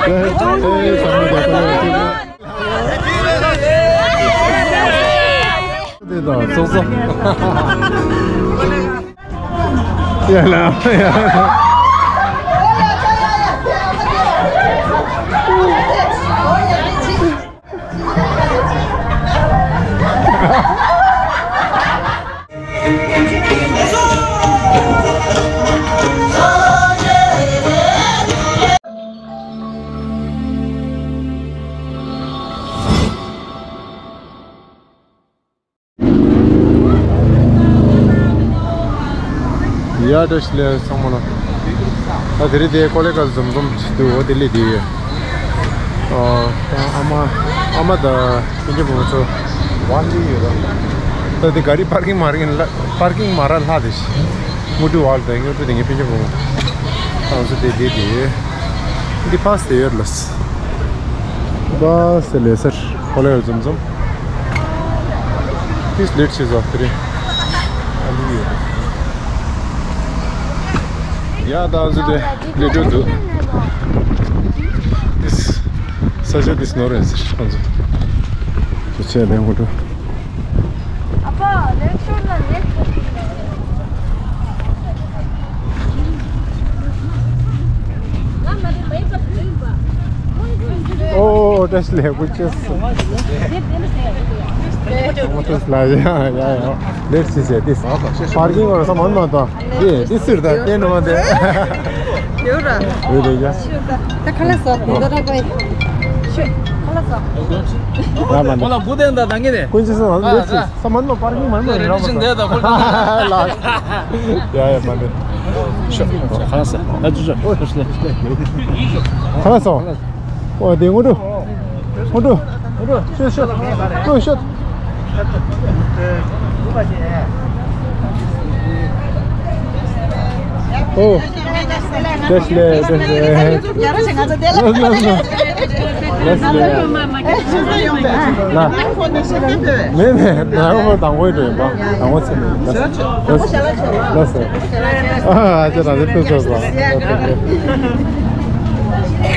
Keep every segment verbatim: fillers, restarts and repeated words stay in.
དེ་དང་ཚོགས་གཙོ། ཡ་ལ་ཡ། ཡ་བཀྲ་ཤིས་བདེ་ལེགས་ཚང་མ་ལ། ད་དེ་རིང་དེ་ཀོ་ལེ་གལ་འཛོམས་འཛོམས་ཅིག་འདུག་འོ་དེ་ལས་དེ་ཡོད། ཨ་ད་ཨ་མ་ཨ་མ་དང་སྤུན་ཀྱག་བུ་མོ་ཚོ་ཝང་ལི་ཡོད་ར། ད་དེ་ག་རི་པར་ཀིང་མ་རིང་ལ་པར་ཀིང་མ་ར་ལྷག་དེ་ཤི། དངོས་གྲུབ་ཝལ་དང་དངོས་གྲུབ་དེ་ངའི་སྤུན་ཀྱག་བུ་མོ་ཚང་ཚོ་དེ་དེ་དེ་ཡོད། འདི་ཕ་སི་དེ་ཡོད་ལ། ཕ་སི་དེ་ལས་སར་ཧོ་ལ་ཡོད་འཛོམས་འཛོམས། ཏིས་ལེ་ཊི་ཆེ་ཟོ་ཏི་རེ། ཨ་ལུ་ཡོད། ཡ་ད་ཟུ་དེ་ལེ་ཊི་འདུག་ཏིས་ས་ཆ་ཏིས་ནོར་ཡོད་ཟེར་ཁོང་ཚོ། ཁྱོད་ཆེ་ལེ་ངོ་འགྲོ། ཨ་ཕ་ལེགས་ཤོར་ན་ལེགས་ཤོར། ཨོ་བཀྲ་ཤིས་བདེ་ལེགས་ཆེ། མོ་ཏོས་ལ་ཡ་ཡ་ཡ་ལེར་ཤི་ཟེར་ཏེ་པར་ཀིང་བར་ས་མོན་མ་དང་དེ་དེ་སུར་དང་དེ་ནོ་དེ་ཡོད་ར་ཡོད་རེད་ཡ། ད་ཁ་ལག་ཟ་འདི་ད་ར་པའི་ཤོད་ཁ་ལག་ཟ། ཡ་མ་ཁོ་ལ་བུ་དེ་འདྲ་དང་ངེད་ནས་ཀུན་གྱི་སོང་ལེར་ཤི། ས་མ་ནོ་པར་ཀིང་མ་ནོ་རེ་ར་མ་ས་ལ། ཡ་ཡ་མ་ནེ། ཤོ་ཁ་ལག་ཟ། ཨ་ཅུ་ཅུ། ཁ་ལག་ཟ། ཨོ་དེ་ངོ་འགྲོ། ངོ་འགྲོ། ཤོ་ཤོ། ཤོ་ཤོ། ཨོ། བཀྲ་ཤིས་བདེ་ལེགས། བཀྲ་ཤིས་བདེ་ལེགས། ལགས་སོ། ལགས་སོ། ལགས་སོ། ལགས་སོ། མེད་མེད། ང་དང་པོ་དང་པོའི་འགྲོ་ཡིན་པ། དང་པོ་ཚེ་མེད། ལགས་སོ། ལགས་སོ། ལགས་སོ། ཨ་ཅེ་རང་ཚེ་ཐུགས་སོ་སོ། ཨ།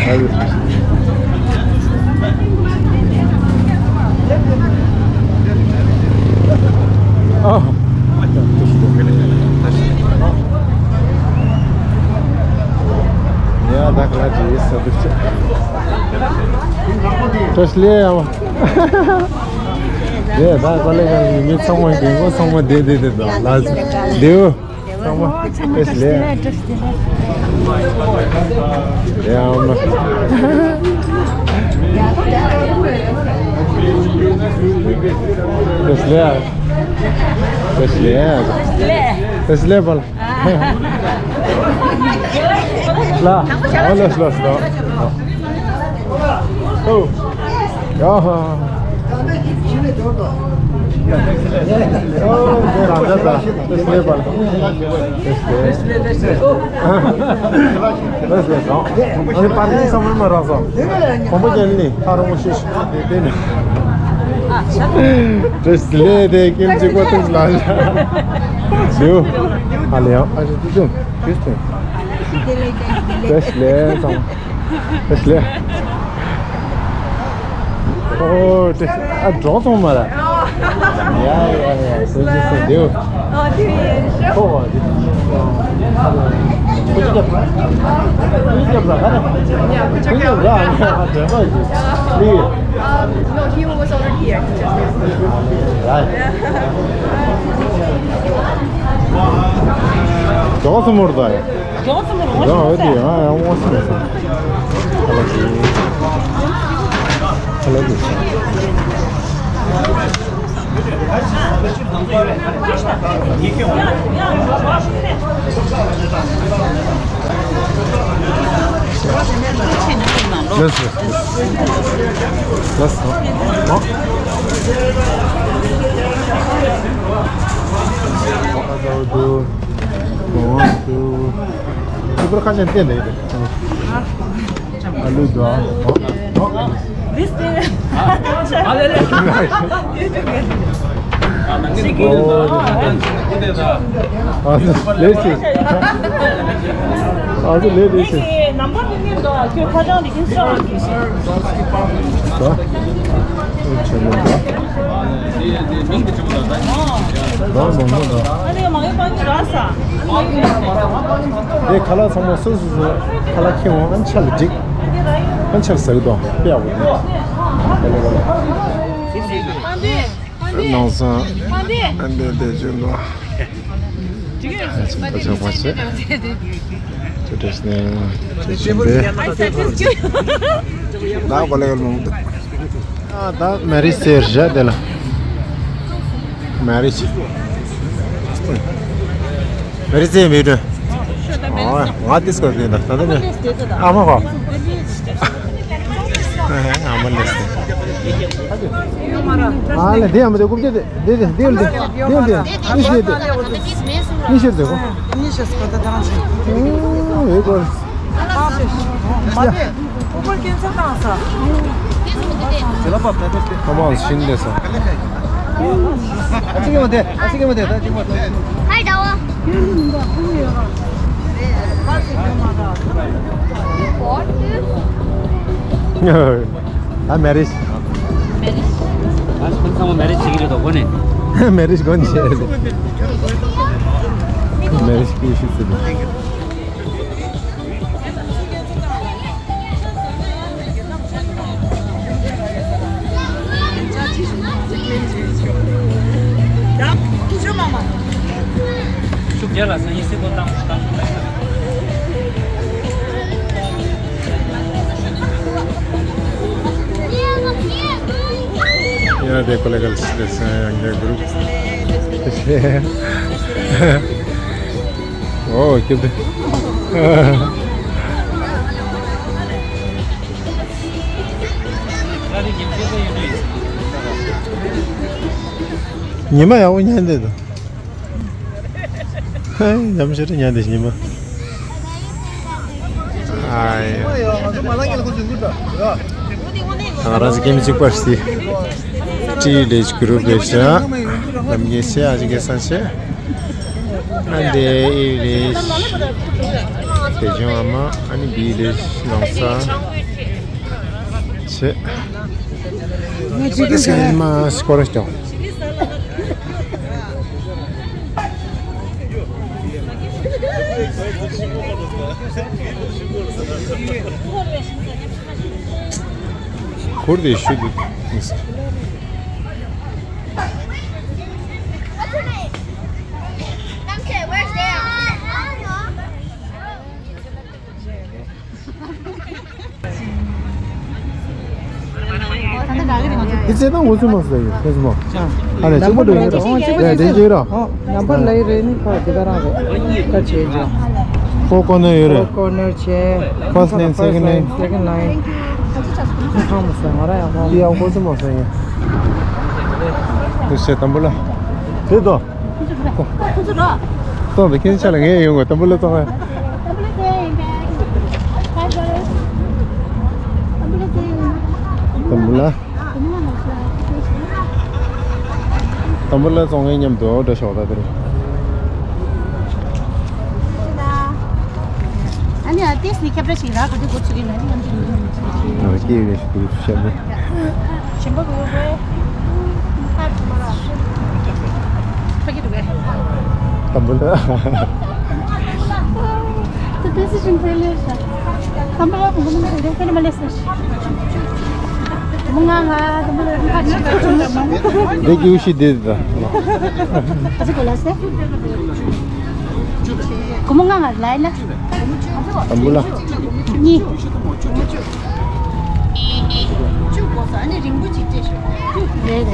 ཡ་ད་ག་ལ་ཅི་ཡིས་ས་དུ་ཅི། བཀྲ་ཤིས་བདེ་ལེགས་ཡ། དེ་ད་ག་ལ་ཡ་མི་ཚང་མ་གི་ངོ་ཚང་མ་བདེ་བདེ་བདེ་དང་ལ་བདེའུ། ཚང་མ་བཀྲ་ཤིས་བདེ་ལེགས། ཡ་མ། བཀྲ་ཤིས་བདེ་ལེགས། བཀྲ་ཤིས་བདེ་ལེགས། བཀྲ་ཤིས་བདེ་ལེགས་བལ། ལ། ཨོ་ལགས་ལགས་ལགས། ཨོ། ཡ་ཧ། ཨོ་དེ་རང་འཇགས་ད། བཀྲ་ཤིས་བདེ་ལེགས་བལ། བཀྲ་ཤིས་བདེ་ལེགས། ལགས་ལགས་ལགས། ཨ་ནི་པར་ཀིང་ས་མོན་མ་རག་སོང་། གོམ་པ་ཅན་ནི་ཐག་རིང་པོ་ཤེས་ཤིག་དེ་དེ་ནི། བཀྲ་ཤིས་བདེ་ལེགས་དེ་ཀིམ་གཅིག་པོ་ཐུགས་ལ་ཞག་ལེའུ། ཨ་ལེ་ཡང་ཨ་ཞིག་ཏུ་ཅུང་ཞུས་ཏེ། བཀྲ་ཤིས་བདེ་ལེགས་ཚང་། བཀྲ་ཤིས་བདེ་ལེགས། ཨོ་ཏེ་ཨ་གྲོགས་ཚང་མ་ར། ཡ་ཡ་ཡ་སེ་ཇི་སེ་ལེའུ། ཨོ་དེ་ཡིན་ཤོ། ཨོ་དེ། ཁོ་ཅི་རྒྱབ་ར། ཁོ་ཅི་རྒྱབ་ར་ཧ་ར། ཁོ་ཅི་རྒྱབ་ར་ཧ་ར་དྲན་པ་ཡིན། ལི། Um, no, he was already here. He just right. གྲོགས་ཚང་མ་ར་ད་ཡ། གྲོགས་ཚང་མ་ར་ཡ་ཨོ་དེ་ཡ་ཡ་ཨོ་སེ་སེ། ཁ་ལག་ཁ་ལག Yes, yes, yes. Yes, no. No? What do you want to? People can't attend it. Alu dua. Oh, oh. This thing. Ah, lele. ཨ་ཙི་ལེགས་ཤིག་ཨ་ཙི་ལེགས་ལེགས་ཤིག་ནམ་བར་དུ་ནི་འདུག་ཁྱོད་ཁ་བྱང་འདི་ཨིན་སི་ཊ་གི་ཨ་ཨེ་ཆེན་མོ་འདུག་ཨ་ནི་མང་ཡོད་པ་ནི་ར་ས། དེ་ཁ་ལག་ཚང་མ་སོ་སོ་སོ་ཁ་ལག་ཁྱེར་འོང་། ཨན་ཆ་ལ་འགྲིག་ཨན་ཆ་ལ་ཟ་གི་འདུག་དཔེ་ཡག་པོ་འདུག་ཨ་ལེ་ཨ་ལེ། ནང་སང་ཨ་འདི་འདི་བྱོན་དོ། ཨ་ཆེན་པོ་ཆགས་པ་བྱས། ཅོ་ཏྲེ་སི་ནས་ཅོ་ཆེན་པོས། ད་གོ་ལེ་གོ་ལེ་མང་པོ་འདུག་ཨ་ད་མེ་རི་ཟེར་བཞག་དེ་ལ། མེ་རི་མེ་རི་ཟེར་མི་འདྲ། ཨ་ང་ཏིས་གོ་ཟེར་ད་ད་ད་ནས་ཨ་མ་གོ། ཨ་མ་ལེ་སི། ཨ་ལེ་དེ་ཡང་མི་དེ་རྐུབ་ཀྱི་དེ་དེ་དེ་དེ་དེ་དེ་དེ་དེ་ཉི་ཤུ་དེ་གོ། ཉི་ཤུ་གོ་ད་ད་རང་ཞིག་ཨོ་ཡེ་གོ། མ་དེ་ཀུ་ཀུར་ཀེན་སར་བཏང་ས། ཁ་མང་ཤིན་དེ་ས། ཨ་ཅིག་མ་དེ་ཨ་ཅིག་མ་དེ་ད་ཅིག་མ་དེ། ཧའི་ད་བ། ད་མེ་རི་མེ་རི་ཨ་ཁོང་ཚང་མ་མེ་རི་བྱེད་ཀྱི་རེད་དོ་གོ་ནས། མེ་རི་གོ་ནས་བྱེད་རེད། མེ་རི་ཀི་ཤི་ཚེ་དེ། ཤུགས་རྒྱག་ལ་སང་ཉིན་སྲིད་དོ་བཏང་བཏང་ཤུགས་ལ། ཡ་དེ་ཀོ་ལེ་གལ་སི་དེ་སང་ཡང་གི་གུ་རུབ། ཨོ་ཁྱོད་དེ། ཉི་མ་ཡག་པོ་ཉལ་འདུག་ཉམས་ཞིབ་ཉལ་འདུག་ཉི་མ། ཨ་ཡ། ང་རང་ཚོ་ཀེམ་གཅིག་པར་སི་ཏི་ལེ་ཇི་གུ་རུབ་རེད་ཤག་ལམ་རྒྱས་ཆེ་ཨ་ཅི་གེ་སང་ཆེ། ཨ་འདི་ཨི་ལེ་ཇི། དེ་བྱུང་ཨ་མ་ཨ་ནི་བི་ལེ་ཇི་ལོང་ས། ཆེ། ང་ཅི་གེ་སང་མ་སྐོར་ར་ཅོ། འཁོར་དེ་ཤུ་དུ། དེ་ཚེ་དང་འོ་ཚོད་མ་ཟེར་ཡོད་ཁོ་ཚོ་མ། ཨ་ལས་གཅིག་པ་འགྲོ་ཡོད་ར། ཨོ་གཅིག་པ་ཡ་དེ་བརྗེད་ར། ཨོ་ནམ་པར་ལ་ཡི་རེད་ནི་ཁ་དེ་ག་རང་རེད། ཁ་བྱེད་ཅོ། ཧྥོར་ཀོར་ནར་ཡོད་རེད། ཧྥོར་ཀོར་ནར་བྱས། ཕར་སི་ལེན། སེ་ཀེན་ཌི་ལེན། སེ་ཀེན་ཌི་ལེན། ཁ་མ་ཟེར་ང་ར་ཡང་ཧོ། དེ་ཡང་ཁོ་ཚོ་མ་ཟེར་ཡ། དེ་བྱས་དང་པོ་ལ། དེ་དང་། ཁོ་ཚོ་ར། གཏོང་དང་ཁྱེད་ཆ་ལ་ངས་ཡོང་གོ། དམ་བུ་ལ་གཏོང་ཨ། དམ་བུ་ལ། དམ་བུ་ལ་གཏོང་མཁན་མཉམ་དུ་འགྲོ་ཤོག་ད་དེར། ཨ་ནི་ཨ་ཏེས་ནི་ཁྱབ་ར་ཞིག་ར་ག་དུས་འགོ་ཚུགས་ཀྱི་ན་ནི་ཡང་ཅིག་ཡོང་། ཨ་སྐྱེས་ཡོད་ཞིག་ཏུ་ཤར་ནས། ཞིམ་པོ་གོ་གོ། ཕ་གི་འདུག་གས། དམ་བུ་ལ། ད་དེ་སི་ཞིམ་པོ་ལས་ཤ། དམ་བུ་ལ་བུ་མོ་ནི་དེ་ཁེ་ནི་མ་ལས་སི། བུ་མོ་ང་ང་དམ་བུ་ལ་ཁ་ཆེ་ཁ་ཆེ། དེ་ཀྱི་ཤི་དེ་ད། ཨ་ཅི་གོ་ལ་སེ། བུ་མོ་ང་ང་ལ་ལ། དམ་བུ་ལ། གཉིས། རེད་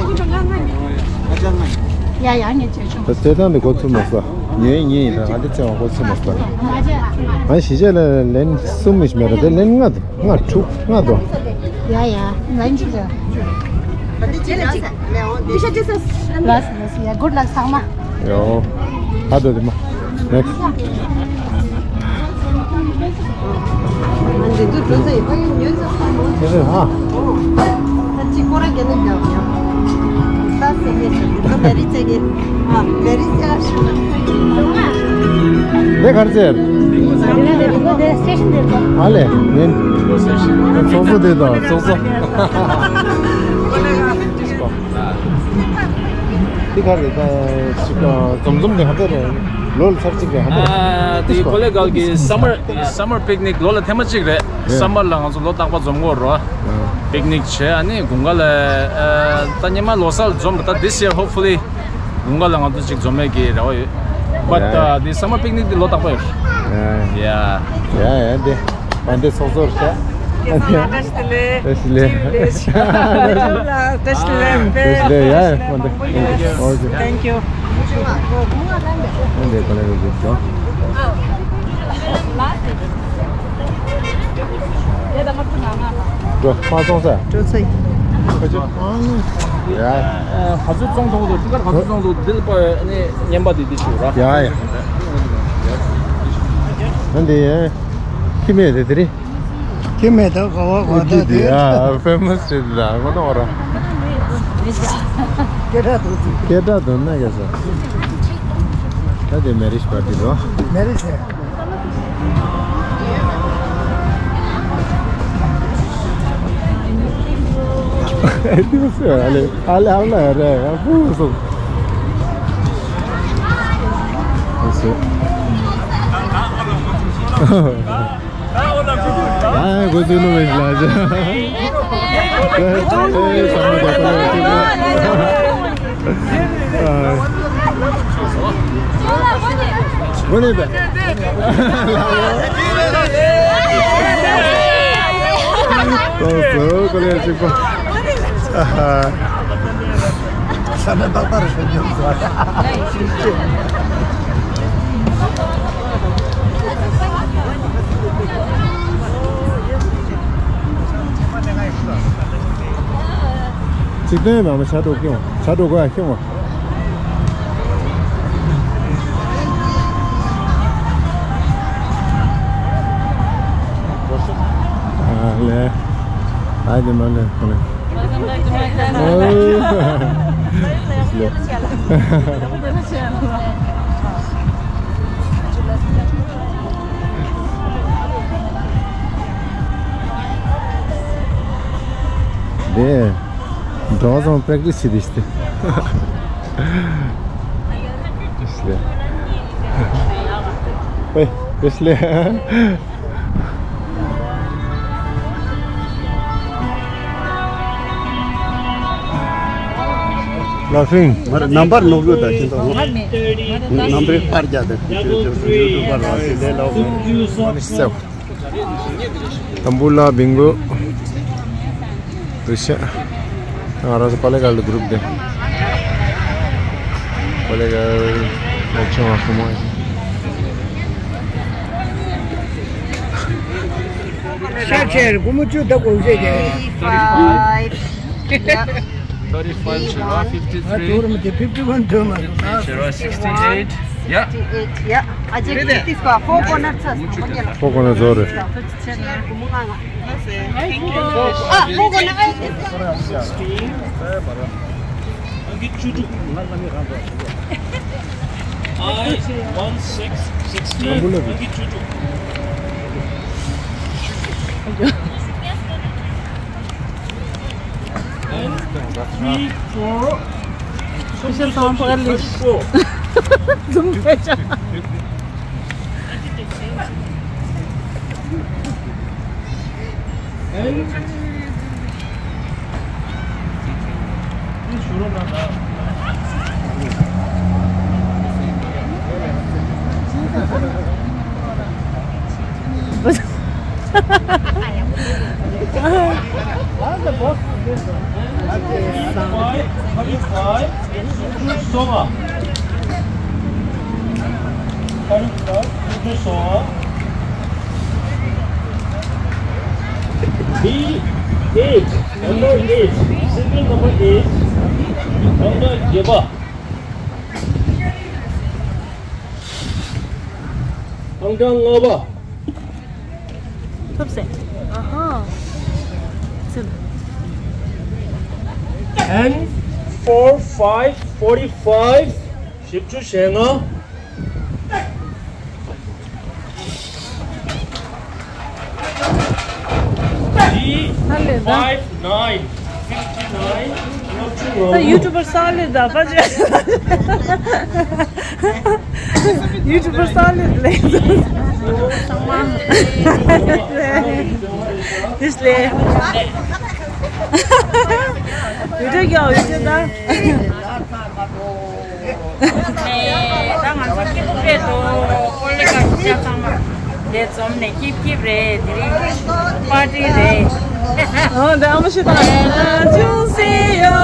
རེད། ཡ་ཡ་ངས་བྱས་ཆོག་ད་བྱེད་སྟངས་འདི་གོ་ཚུལ་མ་ས། ངའི་ངའི་ཡིན་ད་ང་འདི་བྱས་བ་གོ་ཚུལ་མ་ས། ང་བྱས། ང་གཞིས་ཆགས་ལ་ལན་གསུམ་མི་ཤི་མེད་ར་དེ་ལན་ལྔ་དང་ལྔ་དྲུག་ལྔ་དང་། ཡ་ཡ་ལན་གཅིག་ལ། ལ་ས་ལ་ས་ཡ་གུཌ་ལག་ཚང་མ། ཡོ། ཧ་དོ་དེ་མ། ནེགསི། ཨ་འདི་ཚོ་འགྲོ་ས་ཡིན་པ་ཡིན་ཉོན་ས་ས་མོ། དེ་རེད་ཧ། ད་ཅི་ཀོ་ར་རྒྱ་ནག་རྒྱ་ཡ། ད་ ལས་གར་ཟེར། ཨ་ལས་ནན། ཚོགས་གཙོ་དེ་དང་ཚོགས་གཙོ། འདི་ག་རེད། ད་ཅིག་འཛོམས་འཛོམས་དེ་ཧ་པེ་རེད། ལོ་ལ་ཚར་གཅིག་རེད་ཧ་པེ། ཨ་དེ་ཀོ་ལེ་གལ་གྱི་སམ་མར་སམ་མར་པིག་ནིག་ལོ་ལ་ཐེངས་མ་གཅིག་རེད། ཡ། སམ་མར་ལ་ང་ཚོ་ལོ་རྟག་པར་འཛོམས་ཀྱི་ཡོད་རེད། པིག་ནིག་བྱས། ཨ་ནི་དགུན་ཁ་ལ་ཨ་ད་སྔོན་མ་ལོ་གསར་ལ་འཛོམས་པ། ད་this year hopefully དགུན་ཁ་ལ་ང་ཚོ་གཅིག་འཛོམས་ཡས་ཀྱི་རེ་བ་ཡོད། But ཡ་ཡ། ཨ་དེ་སམ་མར་པིག་ནིག་དེ་ལོ་རྟག་པར་ཡོད། ཡ་ཡ། ཡ། ཡ་ཡ་དེ། ཨ་འདི་ཚོགས་གཙོར་བྱས། བཀྲ་ཤིས་བདེ་ལེགས། བཀྲ་ཤིས་བདེ་ལེགས། བཀྲ་ཤིས་བདེ་ལེགས། ཡ་ཡ། ཨ་འདི་ཀོ་ལེ་རེ་བྱེད་ཀྱང་། འགྲོ་མ་སོང་ས། འགྲོ་ཚེ། ཡ། ཨ་ག་ཚོད་བཙོང་ཐུབ་འདུག་ཁྱི་ཁར་ག་ཚོད་བཙོང་འདུག་འདི་ལ་པ་ནི་ཉན་པ་དེ་དེ་ཞུ་ར། ཡ་ཡ། ཨ་འདི་ཁྱི་མེད་དེ་དེ་རེད། ཁྱི་མེད་ད་ག་བ་ག་ད་དེ། ཨ་ཕེ་མ་སི་རེད་ད་ང་ནོར་ར། སྐད་གྲགས་འདུག་སྐད་གྲགས་འདུག་ན་ག་ས། ད་དེ་མེ་རིཇ་པར་ཏི་རོ། མེ་རིཇ་ཨ་ལེ་ཨ་ལེ་ཨ་ལེ་རེད། ཨ་བུ་སོ། ཨ་གོ་ཚུལ་ནོ་མེད་ལ་ཇ། ཨ་གོ་ནི་བས། ཏོག་ཙམ་ཀོ་ལེ་གཅིག་པ། ཨ་ཧ། ས་ན་ཏག་ཏག་རེད་ཤོད་ཉོབ་སོང་། ཚིག་དོན་མ་མ་བྱ་འགྲོ་སྐྱོང་། བྱ་འགྲོ་དགོས་ཡ་སྐྱོང་བ། ཨ་ལེ། ཨ་དེ་མ་ལེ་ཁོ་ལེ། Welcome back to my channel. ཨོ། ལེ། དེ། འགྲོ་སོང་པྲེག་ཊི་སི་བྱེད་དེ་ཤི་དེ། ལེ། ཨེ། ལེ། Laughing. Number नोबलू दा चिंता। नंबर एक पार जाते। यूट्यूबर वासी ले लो। ཏམ་བུ་ལ་བིང་གོ། རི་ཤ། ང་རང་ཚོ་ཀོ་ལེ་གལ་གྱི་གུ་རུབ་དེ། ཀོ་ལེ་གལ་ལ་ཆུང་བ་ཧུ་མ། ཤ་ཆེར་སྒོར་མོ་བཅུ་ད་དགོས་ཤེས་ཀྱི། Five. Yeah. Thirty-five ཆེ་ར། fifty-three. ང་ཐོག་རུ་མ་དེ་fifty one ཐོན་མ་རེད། ཆེ་ར། sixty-eight. Yeah. Sixty-eight. Yeah. ཨ་ཅེ་fifty square. Four corner ཚ་སོང་མ་ཉེ་ལ། Four corner ཟོ་རེད། ཨ། Four corner། I one six sixteen. And three, four. Special sound for Alice. Zoom. B eight, number eight, single number eight, number བརྒྱད་པ། ཨང་གྲངས་ལྔ་པ། ཐུབ་སེ། ཨ་ཧ། ཚུལ། And Four, five, forty-five. བཞི་བཅུ་ཞེ་ལྔ། G five nine, fifty-nine. ད་ཡུ་ཊུབ་པར་གསར་ལས་ད་པ་ཅེ། ཡུ་ཊུབ་པར་གསར་ལས་ལས། ཨིས་ལེ། ཡུ་ཊུབ་ཀྱང་ཡུ་ཊུབ་ད། ད་ང་ཚོ་སྐྱིད་པོ་རེད་འདུག་ཀོ་ལི་ག་ཤ་ཚང་མ་དེ་འཛོམས་ནས་སྐྱིད་སྐྱིད་རེད། དེ་རིང་པར་ཊི་རེད། ཨོ་ད་ཨ་མ་ཤི་ད་ཅུང་སི་ཡོ།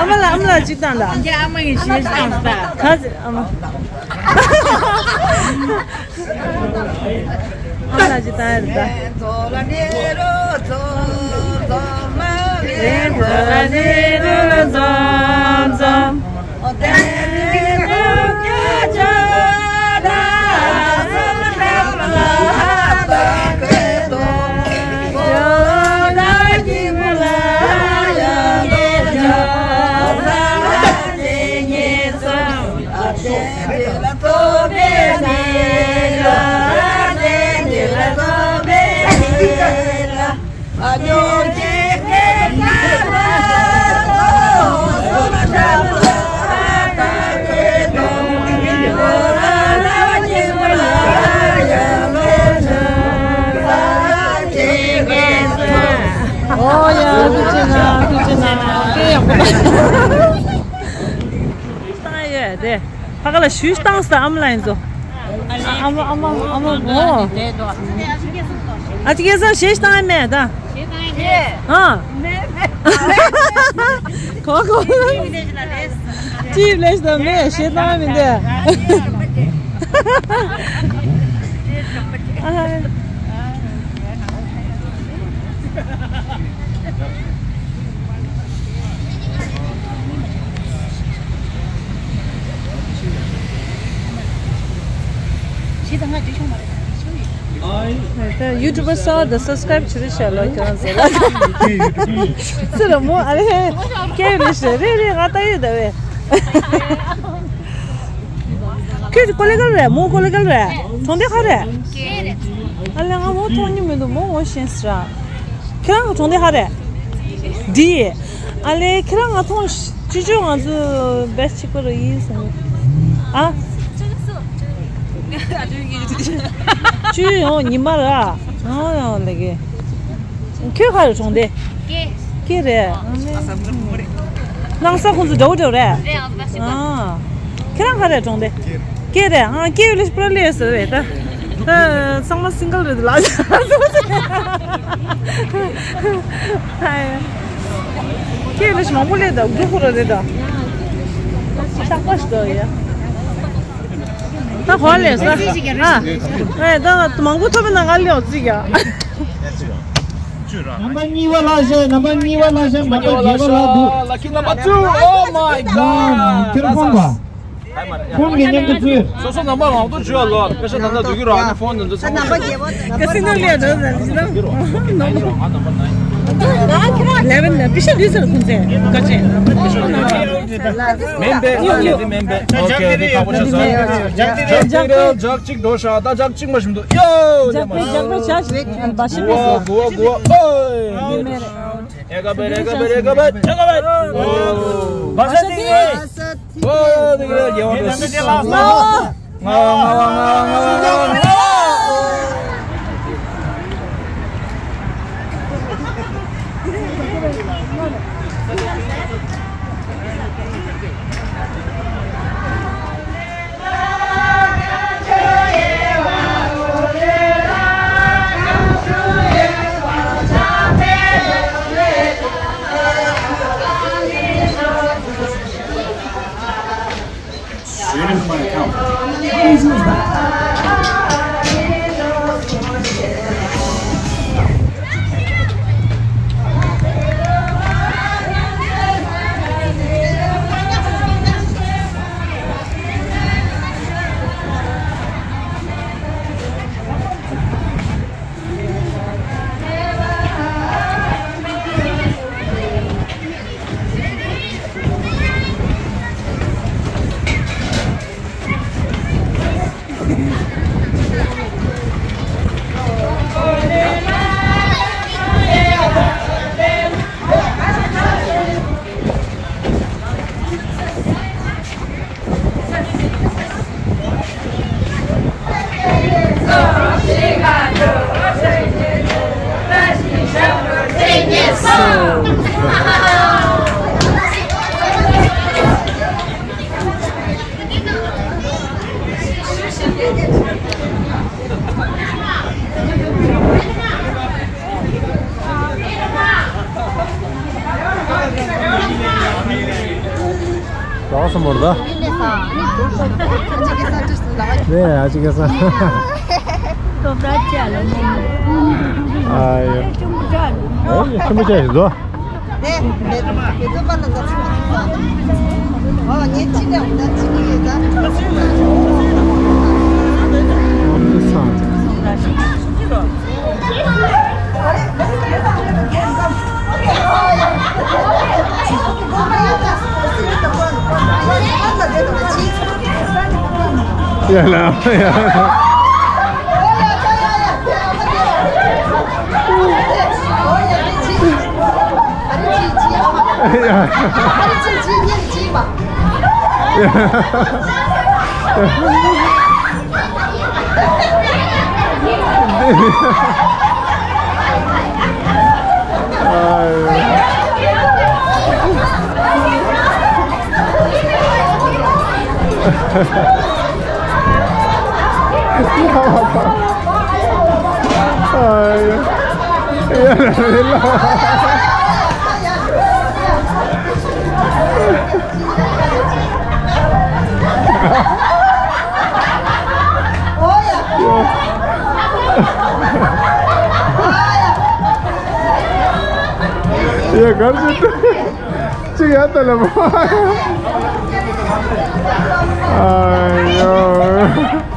ཨ་མ་ལ་ཨ་མ་ལ་ཅིག་བཏང་ད། ཨ་མ་ཡིན་ཞེས་བཏང་ད། ག་ཚོད་ཨ་མ། ཨ་ལ་ཅི་ད་ཡར་ད། ཨོ་ཡ། ཐུགས་རྗེ་གནང་། ཐུགས་རྗེ་གནང་། དཔེ་ཡག་པོ་གནང་། བཏང་ཡོད་དེ། ཕ་ག་ལ་ཞུས་བཏང་ས་ཨ་མ་ལ་ཡིན་ཚོ། ཨ་མ་ཨ་མ་ཨ་མ་མོ། ཨ་ཅི་སྐལ་བཟང་གཞས་བཏང་ཡ་མེད་ད། ཨ། གོ་གོ། ཅིབ་ལེས་ད་མེད་གཞས་བཏང་ཡ་མིན་ཏེ། ད་ཡུ་ཊུབ་པར་གསར་པ་དང་སབ་སི་ཀ་རེབ་བྱེད་རོགས་བྱས་ལོ། ཁྱེད་རང་ཚོ་ལ་ཚུར་མོ་ཨ་རེ་སྐད་རེད་ཤག་རེད་རེད། ང་ལྟ་ཡོད་ད་བས། ཁྱོད་ཀོ་ལེ་གལ་རེད། མོ་ཀོ་ལེ་གལ་རེད། གྲོང་སྡེ་ག་རེད། ཨ་ལེ་ང་མོ་མཐོང་མྱོང་མི་འདུག་མོ་ངོ་ཤེས་ཟེར། ཁྱེད་རང་གི་གྲོང་སྡེ་ག་རེད། འདི། ཨ་ལེ་ཁྱེད་རང་ང་མཐོང་། ཅི་ཅོ་ང་ཚོ་བེ་སི་གཅིག་པ་རུ་ཡིན་སོང་། ཨ། ཅི་ཡོང་ཉི་མ་ར། ཨ་ཡང་ལེ་གེ། ཁྱོད་ག་རེ་གྲོང་སྡེ། ཀེ། ཀེ་རེད། ལྷ་ས་ཁོང་ཚོ་འདྲ་བོ་འདྲ་བོ་རེད། རེད་ཨ། ཁྱེད་རང་ག་རེ་གྲོང་སྡེ། ཀེ་རེད། ཨ་ཀེ་ཡོད་ལེ་པུ་ར་ལེ་ཟེར་རེད་ད། ཨ་ཚང་མ་སིང་གལ་རེད་ལ། ཀེ་ཡོད་ལེ་མང་པོ་ལེ་ད་གྲོགས་པོ་རེད་ད། ཤག་པ་ཞིག་ཡ། ད་གོ་ལེ་ས། ཨ། ཨེ་ད་མང་པོ་ཐོབ་པ་ན་ང་ལེ་འོ་ཙི་ཡ། རྣམ་པ་གཉིས་པ་ལ་བཞག་རྣམ་པ་གཉིས་པ་ལ་བཞག་རྣམ་པ་བརྒྱད་པ་ལ་འདུག Lucky number two. Oh my god. ཁྱེད་ཁོང་པ། ཁོང་གི་མཉམ་དུ་བཙུད། སོ་སོ་ནམ་པ་མང་དུ་བྱོས་ལོ། དཔེ་ཆ་ད་ལྟ་འདུག་གི་རོགས་ཨ་ནི་ཕོན་འདི་ཚོ་ཚང་མ་ནམ་པ་བརྒྱད་པ་ཀ་སི་ནོ་ལེ་རོ་ཟ་ལི་ཟི་ནོ། ལེ་ཝན་ན་པི་ཤ་ལུས་ཟེར་ཁུན་ཚེ་ག་ཅེ། མེན་པེ། ཨ་ལེ་འདི་མེན་པེ། ཨོ་ཁེ་འདི་ཁག་པོ་ཆགས་སོང་། ཇག་ཅིག་རེད། ཇག་ཅིག་འགྲོ་ཤག་ད་ཇག་ཅིག་མ་ཞིམ་འདུག་ཡོ། ཇག་པེ་ཇག་པེ་ཇག་ཞིག་བ་ཤི་གུ་ཝ་གུ་ཝ་གུ་ཝ། ཨོ། ཨེ་ག་བེ་རེ་ག་བེ་རེ་ག་བེ་རེ་ག་བེ། བ་ཤ་ཏི། ཨོ་དེ་ག་རྒྱལ་བ་རེད། ང་བ་ང་བ་ང་བ་ང་བ། རོགས་སུ་མོར་ད། ནས་ཨ་ཅི་གེ་ས། ཨ་ཡོ། ཨེ་ཆུ་མོ་ཆ་ཡིན་ཟོ། ཡ་ལ་ཡ། ཡ་གར་ཞིག་ཏུ། གཅིག་ཡར་ལྟ་ལ་མ། ཨ་ཡོ།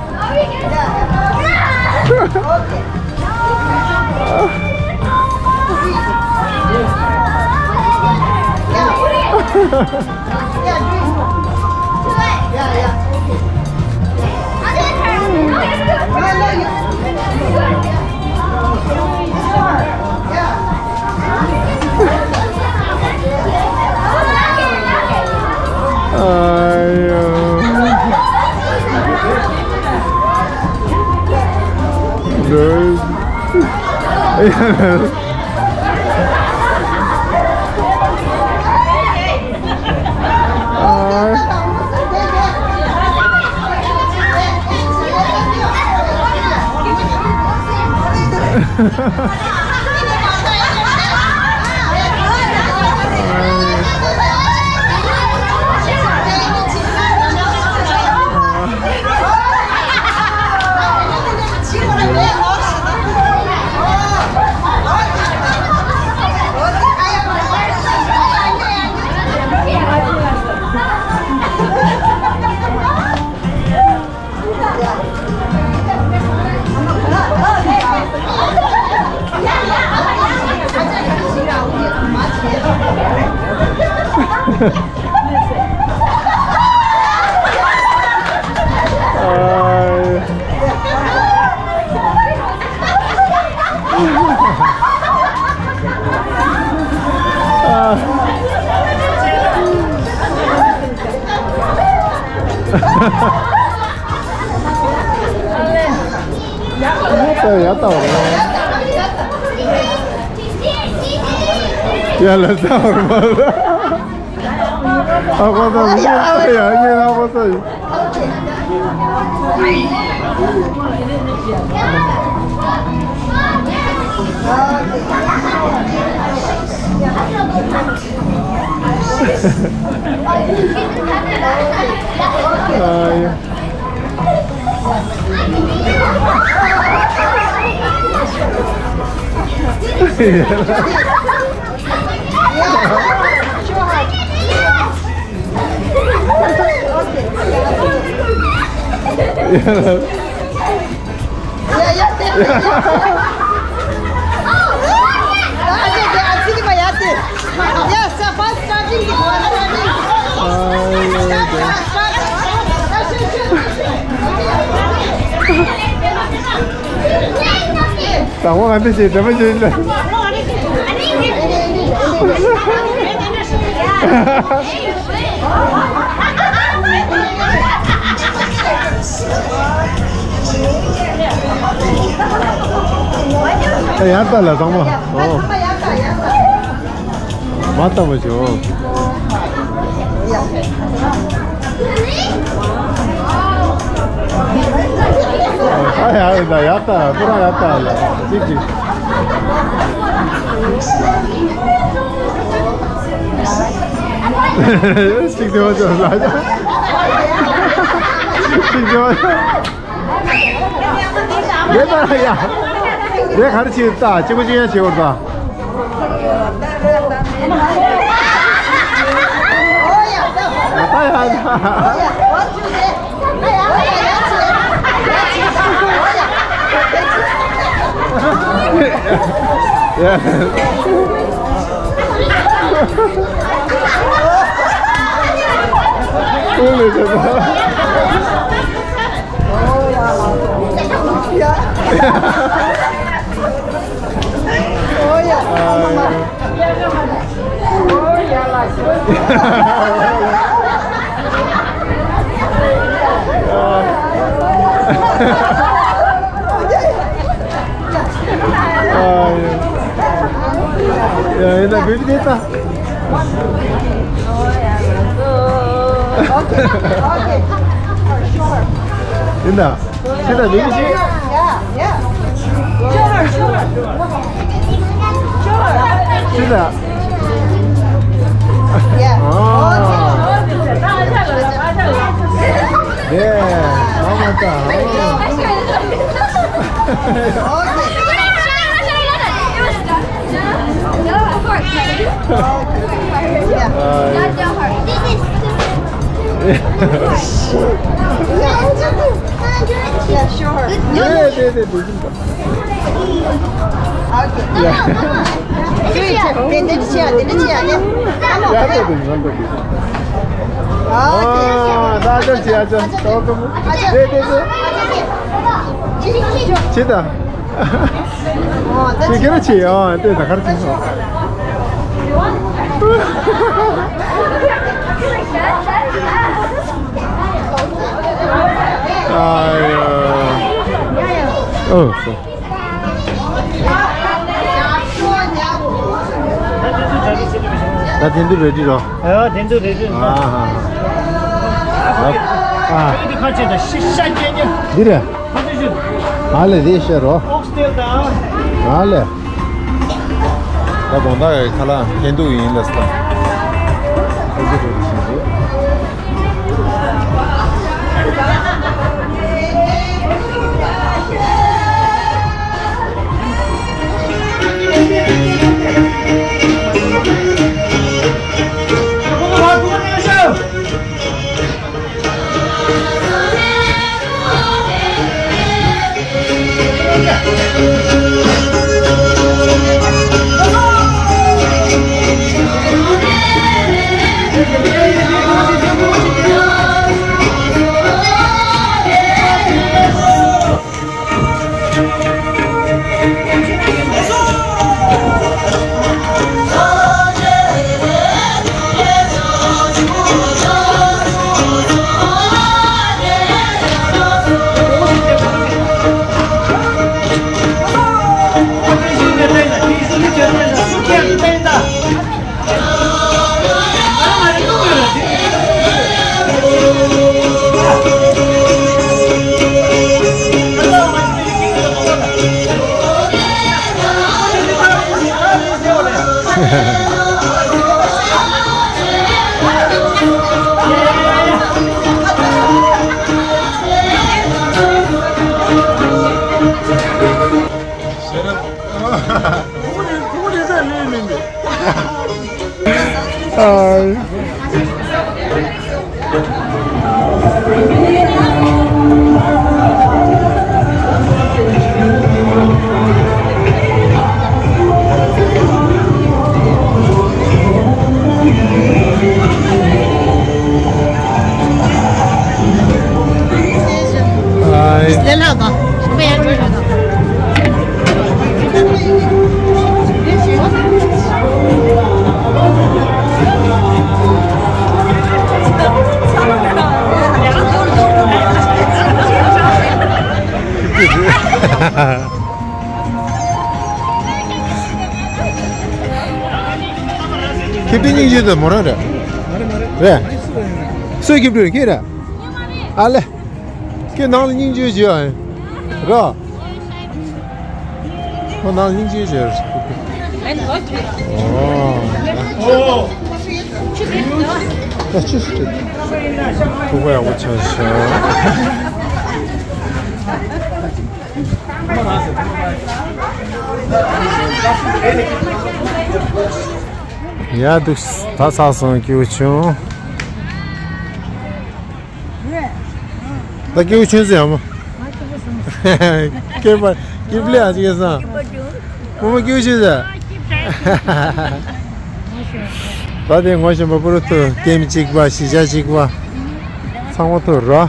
ཡ་ལ་ས་བར་མ་ལ། ཨ་ཁོ་ས་མི་ཤེས། ཨ་ཡ་ངས་ཨ་ཁོ་ས་ཡིན། ཨ། ཨ་ཡ། དང་པོ་ང་འདི་བྱེད་དྲན་པ་བྱེད་ལ། ཡར་ལྟ་ལ་ཚང་མ། ཨོ། མ་ལྟ་བ་བྱོས། ཨ་ཡ་ཡ་ད་ཡ་ད་ཁོ་རང་ཡ་ད་ལ་ཅིག་ཅིག་ཅིག་དེ་བ་ཅོ་ལ་ཅིག་དེ་བ་ཅོ། ལས་ད་ཡ། ལས་ག་རེ་བྱེད་ད་གཅིག་པ་གཅིག་ཡང་བྱེད་བར་ད། ད་ཡ་ད། ཡ། ཀུན་ལས་བྱེད་པ། ཡ་ཡིན་ན་བེ་བི་དེ་ལྟ། ཡིན་ན། ཁྱེད་ལ་མི་གི་ཅི། ཁྱེད་ལ། ཡེ། ཨ་མ་ད། Yeah, sure. ཡེ་ཡེ་ཡེ། ཁྱེད་ཀྱི་རེ་ཆེ་ཡ་དེ་ད་གར་ཆེ་སོང་། ཨ་ཡ། ཨོ། ད་དེ་འདུག་རེ་ཌི་རོ། ཨ་དེ་འདུག་རེ་ཌི་རོ། ཨ་ཧ་ཧ། ཨ། འདི་རེད། ཨ་ལེ་རེད་ཤེས་རོ། ཨ་ལེ། ད་དགོང་དག་གི་ཁ་ལག་འཐེན་འདུག་ཡིན་ལ་ས། ཨ། ཁེ་ཏི་སྙིང་རྗེ་དང་མོ་རང་རེད། རེད། སུས་ཁེ་ཏི་རེད་ཁྱེད་རེད། ཨ་ལེ། ཁྱེད་ནང་ལ་སྙིང་རྗེ་བྱེད་ཨ། ར། ཁོ་ནང་ལ་སྙིང་རྗེ་བྱེད། ཨོ། ད་ཅི་སུ་ཐུག་པ་ཡག་པོ་ཆགས་ཤག་ཡ་འདུག་ད་ཚར་སོང་སྐྱིད་པོ་བྱུང་། ད་སྐྱིད་པོ་བྱུང་ཟེར་ཡ་མོ། སྐྱིད་པ་སྐྱིད་པ་ལས་ཨ་ཅིག་སང་། བུ་མོ་སྐྱིད་པོ་བྱུང་ཟེར། ད་དེ་ངོ་ཤེས་པ་པུ་རུ་ཐུ་ཀེམ་གཅིག་པ་གཞིས་ཆགས་གཅིག་པ་ཚང་མ་ཐུག་རོ།